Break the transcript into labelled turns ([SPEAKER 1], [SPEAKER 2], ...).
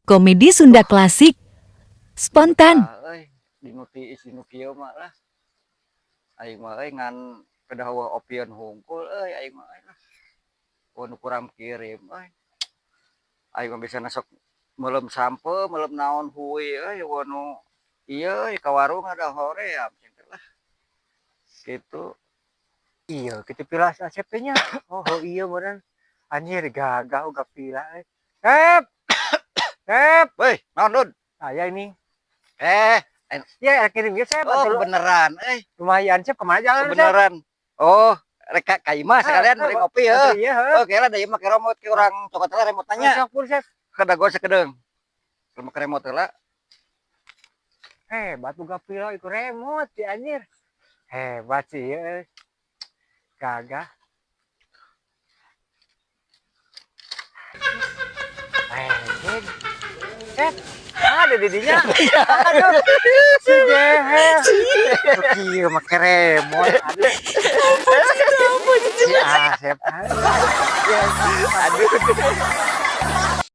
[SPEAKER 1] Komedi Sunda klasik. Spontan.
[SPEAKER 2] Ah, euy, dinu tiis dinu kieu mah lah. Aing mah euy ngan pedah opieun hungkul euy aing mah euy lah. Euweuh nu kurang kirim euy. Aing mah biasana sok meuleum sampeu, meuleum naon hui euy euweuh nu ieu euy ka warung ada hoream teh lah. Kitu.
[SPEAKER 3] Iya, kitu pila si Asep teh nya. Oh, oh iya meureun. Anjir, gagah uga pila euy. Sep. Sep.
[SPEAKER 2] Weh, naon, Dud?
[SPEAKER 3] Aya ini.
[SPEAKER 2] Eh,
[SPEAKER 3] Ya, kirim ieu, Sep.
[SPEAKER 2] oh
[SPEAKER 3] Atuh
[SPEAKER 2] kebeneran euy,
[SPEAKER 3] lumayan, Sep. Kemana jalan, Sep?
[SPEAKER 2] Kebeneran. Oh, rek ka imah sekalian
[SPEAKER 3] Ah,
[SPEAKER 2] beli ngopi heuh.
[SPEAKER 3] Iya, heuh.
[SPEAKER 2] Oh, kira da ieu mah ke remote ke urang cokot heula remote nya.
[SPEAKER 3] Sok pun, Sep.
[SPEAKER 2] Kada sakedeung. Ke remote heula.
[SPEAKER 3] Hebat boga pila iku remote si anjir. Hebat sih euy. Gagah. Anjing. Sep, ada di dinya. Aduh, si Jehel. Tuh kieu make remote. Aduh. Si Asep.
[SPEAKER 2] Aduh.